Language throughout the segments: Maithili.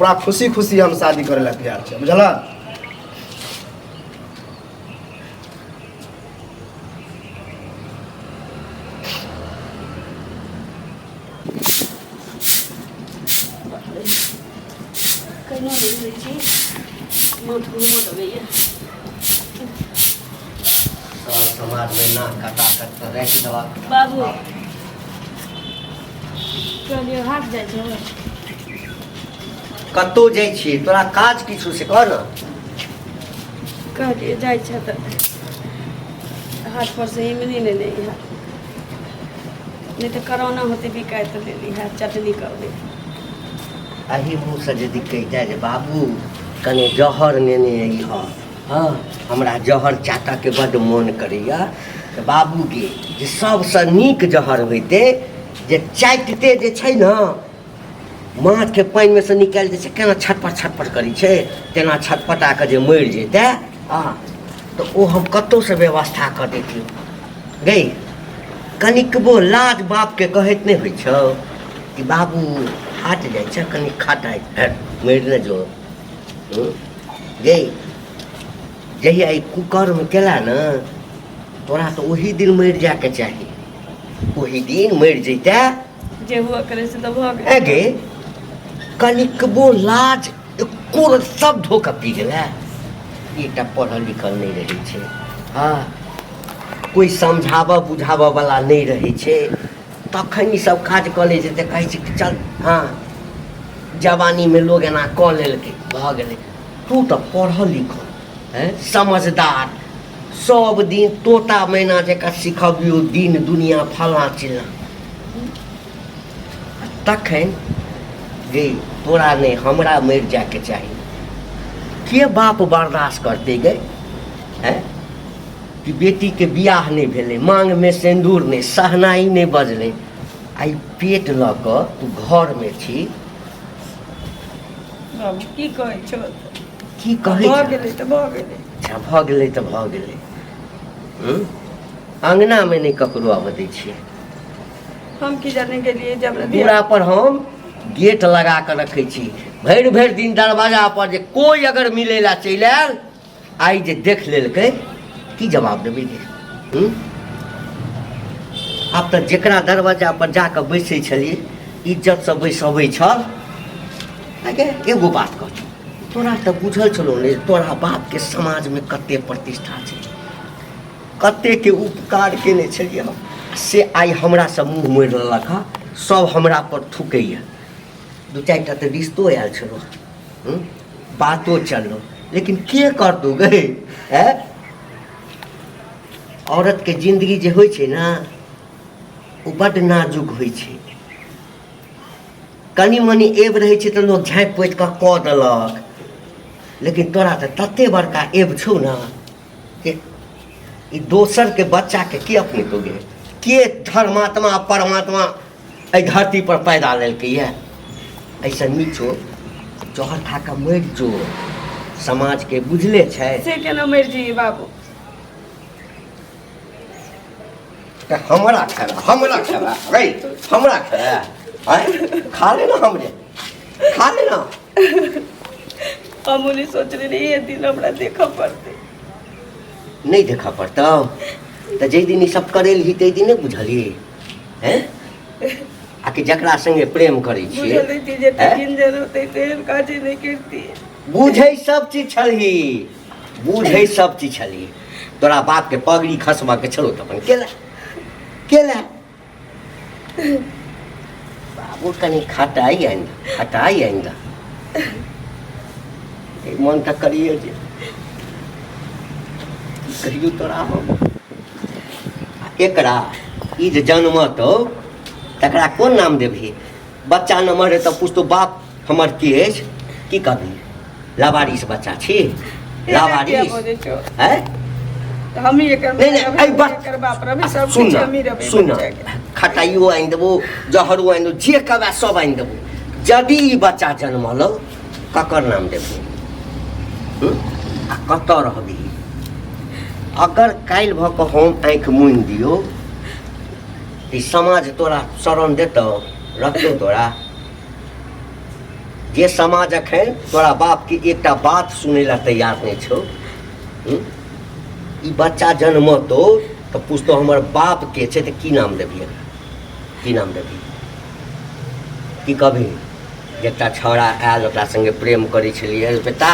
पूरा खुशी खुशी हम शादी करै लए तैयार छियै, बुझलऽ? कहिनो नहि होइ छी, माथ घूमऽ लगैए। सब समाजमे नाक कटा कऽ राखि देलक। बाबू, कहलियौ हाथ जाइ छौ? कतहु जाइ छियै, तोरा काज किछु से कह ने। कहलियै जाइ छै तऽ हाथ पर से इमली लेने इहा, नहि तऽ करोना होतै, बिकाय तऽ लेली है, चटनी करबै। एहि मुँहसँ यदि कहितै जे बाबू कने जहर नेने अइह, हँ, हमरा जहर चाटऽके बड्ड मोन करैए, तऽ बाबूके जे सबसँ नीक जहर होइतै जे चाटिते जे छै ने, माछके पानिमे सँ निकालि दै छै, केना छटपट छटपट करै छै, तेना छटपटा कऽ जे मरि जेतै। हँ, तऽ ओ हम कतहुसँ व्यवस्था कऽ दैतियै। गै, कनिकबो लाज बापके कहैत नहि होइ छौ कि बाबू हाट जाइ छै, कनि खटाइ, मरि ने जो। गै, जहिया ई कुकर्म केला ने तोरा, तऽ ओही दिन मरि जायके चाही, ओही दिन मरि जैते। जे हुआ करे से तऽ भऽ गेल। ए गे, कनिकबो लाज एको सब धो कऽ पी गेलै। एकटा पढ़ल लिखल नहि रहै छै, हँ, कोइ समझाबऽ बुझाबऽ वला नहि रहै छै, तखन ई सब काज कऽ लै छै तऽ कहै छै कि चल, हँ, जवानीमे लोग एना कऽ लेलकै, भऽ गेलै। तू तऽ पढ़ल लिखल हैं, समझदार, सब दिन तोता मैना जकाँ सिखबियौ दिन दुनिया फलाँ चिल्लाँ, तखन गे तोरा नहि हमरा मरि जायके चाही। के बाप बर्दाश्त करतै गे? हैं, कि बेटीके बियाह नहि भेलै, माँगमे सिन्दूर नहि, सहनाइ नहि बजलै, आइ पेट लऽ कऽ तू घरमे छी। बाबू, की कहै छौ? की कहै? भऽ गेलै तऽ भऽ गेलै। अच्छा, भऽ गेलै तऽ भऽ गेलै। अङ्गनामे नहि ककरो आबऽ दै छियै। हम की जाने गेलियै जे हमरा दूरा पर हम गेट लगा कऽ रखै छी, भरि भरि दिन दरवाजा पर, जे कोइ अगर मिलै लए चलि आयल, आइ जे देख लेलकै, की जवाब देबै गे? आब तऽ जकरा दरवाजा पर जा कऽ बैसै छलियै, इज्जतसँ बैसबै छल। आगे एगो बात कह, तोरा तऽ बुझल छलौ ने तोरा बापके समाजमे कते प्रतिष्ठा छै, कतेके उपकार केने छलियै हम, से आइ हमरासँ मुँह मोड़ि लेलक हँ, सब हमरा पर थुकैए। दू चारिटा तऽ रिश्तो आयल छलौ, बातो चललो, लेकिन के करतौ गै? ऐं, औरतके जिन्दगी जे होइ छै ने, ओ बड्ड नाजुक होइ छै। कनि मनि एब रहै छै तऽ लोक झाँपि पोति कऽ कऽ देलक, लेकिन तोरा तऽ तते बड़का एब छौ ने कि ई दोसरके बच्चाके के अपनेतौ गे? के धर्मात्मा परमात्मा एहि धरती पर पैदा लेलकै यऽ? एहिसँ नीक छौ जहर खा कऽ मरि जो। समाजके बुझले छै। से केना मरि जइए बाबू? तऽ हमरा खेला, हमरा खेला रे, हमरा खेला, आँय, खा ले ना, हमरे खा ले ना। हम नहि सोचने रहियै दिन हमरा देखऽ पड़तै। नहि देखऽ पड़तौ तऽ जाहि दिन ई सब करेलही ताहि दिन नहि बुझलही? हैं, आ कि जकरा संगे प्रेम करै छियै। बुझल रहितै जे हैं? गिंजर होतै तेहन काजे नहि करतियै। बुझै सब चीज छलही, बुझै सब चीज छलही। तोरा बापके पगड़ी खसबऽके छलौ तऽ अपन केला केला। बाबू कनि खटाइ आनि दऽ, खटाइ आनि दऽ। मन तऽ करिए जे कहियो तोरा हम आ एकरा ई जे जनमतौ तकरा कोन नाम देबही? बच्चा नमहर हेतौ, पुछतौ बाप हमर के अछि, की कहबही? लावारिस बच्चा छी, लावारिस हैं। हम ही एकर नहीं, नहीं, रहबै, एहि बात- एकर बाप रहबै, सब सुन किछु न, हमही रहबै सुन न, बच्चाके। खटाइयो आनि देबो, जहरो आनि देबो, जे कहबै सब आनि देबो। यदि ई बच्चा जनमलौ, ककर नाम देबही? हम्म? आ कतऽ रहबही अगर काल्हि भऽ कऽ हम आँखि मुनि दियौ? ई समाज तोरा शरण देतौ, रखतौ तोरा? जे समाज अखन तोरा बापके एकटा बात सुनै लए तैयार नहि छौ। ई बच्चा जन्मतो तऽ पुछतो हमर बाप के छै, तऽ की नाम देबही एकरा? की नाम देबही? की कहबही जे एकटा छौड़ा आयल, ओकरा सङ्गे प्रेम करै छलियै बेटा,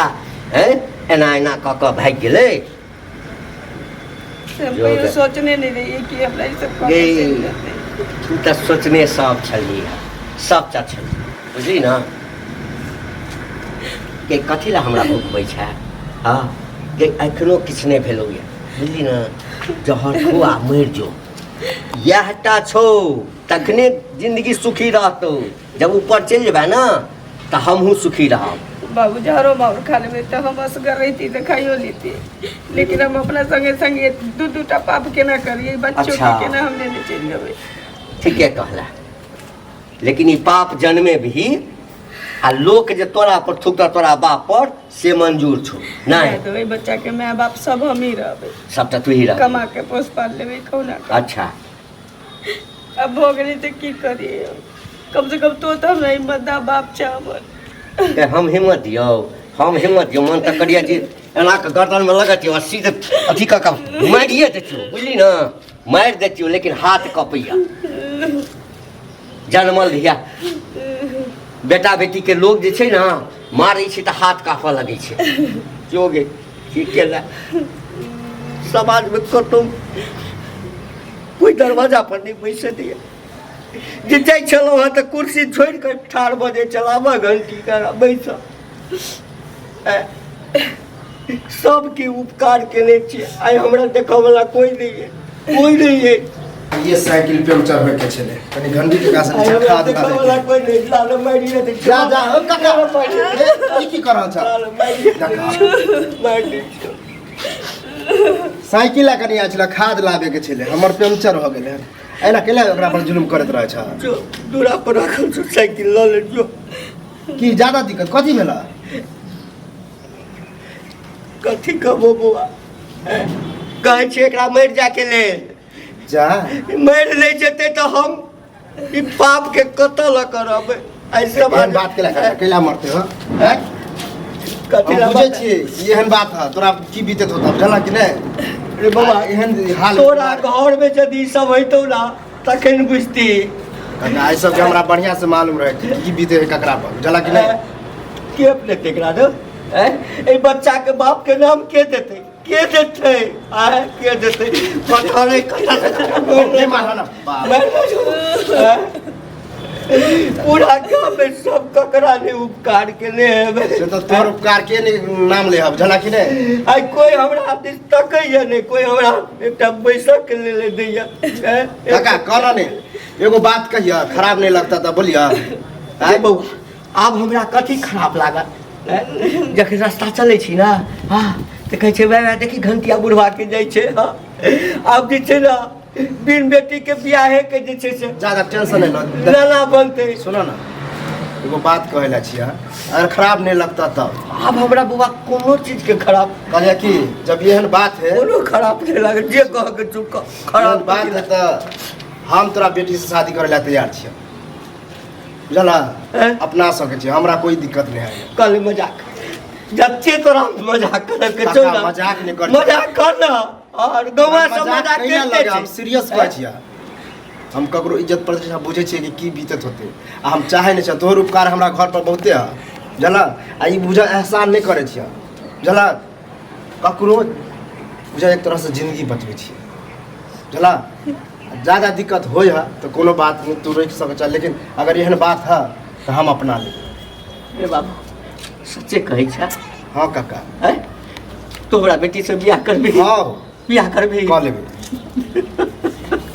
हैं एना एना कऽ कऽ भागि गेलै। से हम कहियो सोचने नहि रहियै कि हमरा ई सब कऽ के चलि जेतै। तू तऽ सोचने सब छलियै, सबटा छलियै, बुझली ने? के कथी लए हमरा भुकबै छै? हँ गे, एखनो किछु नहि भेलौ यऽ, बुझली ने? जहर खो आ मरि जो, इएह टा छौ, तखने जिन्दगी सुखी रहतौ। जब ऊपर चलि जेबै ने तऽ हमहूँ सुखी रहब। बाबू, जहरो माहुर खा लेबै तऽ हम असगर रहिती तऽ खाइयो लेती, लेकिन हम अपना संगे संगे दू दू टा पाप केना करियै? बच्चो के केना हम लेने चलि जेबै? ठीके कहला, लेकिन ई पाप जन्मे भी आ लोक जे तोरा पर थूकता, तोरा बाप पर, से मंजूर छौ नहि? देबै बच्चा के माय बाप सब हमही रहबै। सबटा तू ही रह। कमा के पोस पाल लेबै कहुना कऽ। अब भऽ गेलै तऽ की करियै? कम से कम तो तऽ हमरा हिम्मत दा, बाप छै हमर। तऽ हम हिम्मत दियौ? हम हिम्मत दियौ? मन तऽ करिया जे एना कऽ गर्दनमे लगतियौ आ सीधे अथी कऽ कऽ मारिए दैतियौ, बुझली ने? मारि दैतियौ, लेकिन हाथ कँपैया। जनमल धिया बेटा बेटीके लोग जे छै ने मारै छै तऽ हाथ काँपऽ लगै छै। जो गे, की केला? समाजमे कतहु कोइ दरवाजा पर नहि बैसऽ दैया। जे जाइ छलहुँ हँ तऽ कुर्सी छोड़ि कऽ ठाढ़ भऽ जाइ छलहुँ, आबऽ घंटी करा बैसऽ। सबके उपकार केने छियै, आइ हमरा देखऽवला कोइ नहि अइ, कोइ नहि अइ। ये साइकिल पंचर होय के छले, कनी घंटी के कास आइ नीचे हमरा खाद देखऽवला डाले। कोइ नहि, लाल मारिए दै। जा जा ओ काका, ए, ई की कर रहल छ? लाल मारिए दै छियौ, मारि दै छियौ। साइकिल लए कनी आयल छले, खाद लाबे के छले, हमर पंचर हो गेलै। एना केला ओकरा पर जुलुम करैत रहै छ? जो दूरा पर राखल छौ साइकिल, लऽ ले जो। की ज्यादा दिक्कत कथी भेला? कथी कहबो बौआ, कहै छै एकरा मरि जाके लेल। जा। मरि नहि जेतै तऽ हम ई पाप के कतऽ लऽ कऽ रहबै? एहि सब एहन बात केला केला मरते हो हैं? कथी हम लए बुझै छियै ई एहन बात है, तोरा की बीतत होता, बुझला कि नहि? रे बौआ, एहन हाल तोरा घर में यदि ई सब होइतौ ना तखन बुझती। काका, एहि सबके हमरा बढ़िया से मालूम रहे कि की बीते है ककरा पर, बुझला कि नहि? के अपने एकरा दो? एहि बच्चा के बाप के नाम के देतै? के देतै? आय के देतै? पता नहि कतऽ। नहीं मारह ना, बाप। पूरा गाँव में सब ककरा ने उपकार केने हेबै। से तऽ तोहर उपकार के नहि नाम ले, बुझला कि नहि? आइ कोइ हमरा दिस तकैया नहि, कोइ हमरा एकटा बैसक के लेल दैया। काका, कहना नहीं, एगो बात कहिया, खराब नहीं लगता तऽ बोलिया। आइ बौआ, आब हमरा कथी खराब लागत? जखन रास्ता चलै छी ने, हँ, तऽ कहै छै, भाइ देखी घंटिया बुढ़वा के जाइ छै। हँ, आब जे छै ने बिन बेटी के बियाहे के जे छै से ज्यादा टेंशन नहीं लो। नाना बनतै। सुनो ना, एगो बात कहै ला छियै, अगर खराब नहीं लगता तब। आब हमरा बौआ कोनो चीज के खराब कहलियै कि जब एहन बात है, कोनो खराब नहीं लागत, जे कह के चुप एहन खराब बात है तऽ हम तोरा बेटी से शादी करे ला तैयार छियै, बुझल? हैं? अपना सकै छियै, हमरा कोई दिक्कत नहीं है। कल मजाक जते तोरा मजाक करे के छौ काका, ना, मजाक नहि करै। मजाक कर ना, और गौवा सब मजाक मजाक कहिया करिते लगे, हम छै। सीरियस कहै छियै। हम ककरो इज्जत प्रतिष्ठा बुझै छियै कि की बीतत होतै, आ हम चाहै नहि छियै। तोहर उपकार हमरा घर पर बहुते है, बुझल? आ ई बुझ एहसान नहि करै छियै, बुझल? ककरो बुझ एक तरहसँ जिंदगी बचबै छियै, बुझल? ज्यादा दिक्कत होइ है तऽ कोनो बात नहि, तू रोकि सकै छह, लेकिन अगर एहन बात है तऽ हम अपना लेबै। रे बाबू, सच्चे कहै छै? हँ काका। हैं? तू हमरा बेटी से बियाह करबी? हँ। बियाह करबी? कऽ लेबै।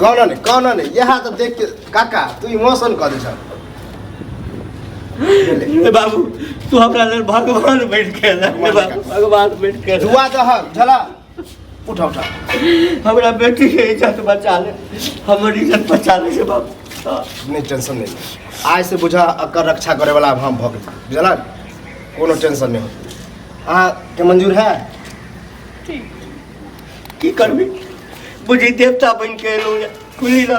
कहना नहि, कहना नहि, इएह तऽ देख के काका तू इमोशन कऽ दै छह। रे बाबू, तू हमरा लेल भगवान बनि के एला। रे बाबू, भगवान बनि के एला। दुआ दहक झला, उठा उठा। हमरा बेटी के इज्जत बचा ले, हमर इज्जत बचा ले रे बाबू। नहि, टेंशन नहि। आइ से बुझा एकर रक्षा करे वाला हम भऽ गेल, बुझल? कोनो टेंशन नहि हो। अहाँके मंजूर है? ठीक। की करबी, बुझी देवता बनि के एलहुँ ये, बुझली ना?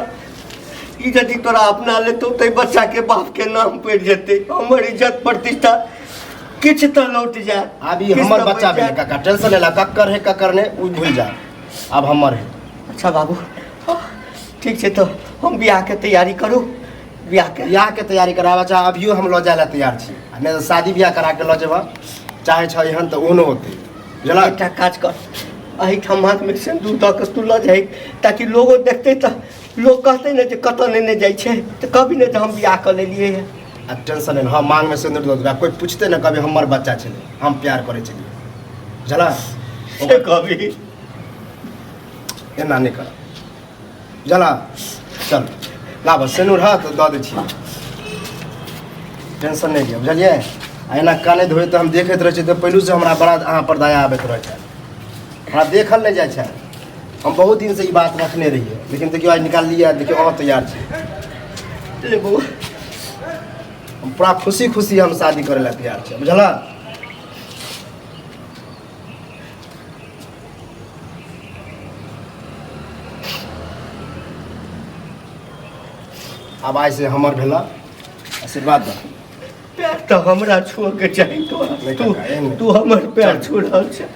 ई यदि तोरा अपना लेतौ तऽ बच्चाके बापके नाम पड़ि जेतै, हमर इज्जत प्रतिष्ठा किछु तऽ लौट जायत। आब ई किछु हमर तऽ बच्चा बचि भेलै जायत। काका, टेंशन नहि ला, कक्कर है कक्कर नहि, ओ भूलि जा, आब हमर है। अच्छा बाबू, हाँ, ठीक छै, तऽ हम बियाहके तैयारी करू, बियाहके बियाहके तैयारी कराबऽ चाहे अभियो हम लऽ जाय लए तैयार छी, आ नहि तऽ शादी बियाह करा के लऽ जेबऽ चाहे छह एहन तऽ ओहनो होतै, बुझलक? एकटा काज कर, एहिठाम हाथमे सिन्दूर दऽ कऽ तू लऽ जाही, ताकि लोगो देखतै तऽ लोग कहतै ने जे कतऽ नेने जाइ छै, तऽ कहबी ने जे हम बियाह कऽ लेलियै हँ। आ टेंशन नहि, हँ, मांगमे सिन्दूर दऽ देबै, आ कोइ पूछतै ने कहबै हमर बच्चा छलै, हम प्यार करै छलियै, बुझलक? से कहबी। एना नहि कर, बुझलक? चल लाबऽ सिन्दूर, हँ तऽ दऽ दै छियै, टेंशन नहि लिअ, बुझलियै? आ एना कानैत होय तऽ हम देखैत रहै छियै तऽ पहिलुसँ हमरा बड़ा अहाँ पर दया आबैत रहै छै, हमरा देखल नहि जाइ छै। हम बहुत दिनसँ ई बात रखने रहियै, लेकिन देखियौ आइ निकाललियै, देखियौ अहाँ तैयार छी। ले बौआ। हम पूरा खुशी खुशी हम शादी करै लए तैयार छी, बुझलक? आब आइ से हमर भेला, आशीर्वाद दऽ। पैर तऽ हमरा छुअके चाही तोरा। नहि तू काका, एहन नहि। तू हमर पैर चल। छू रहल छै।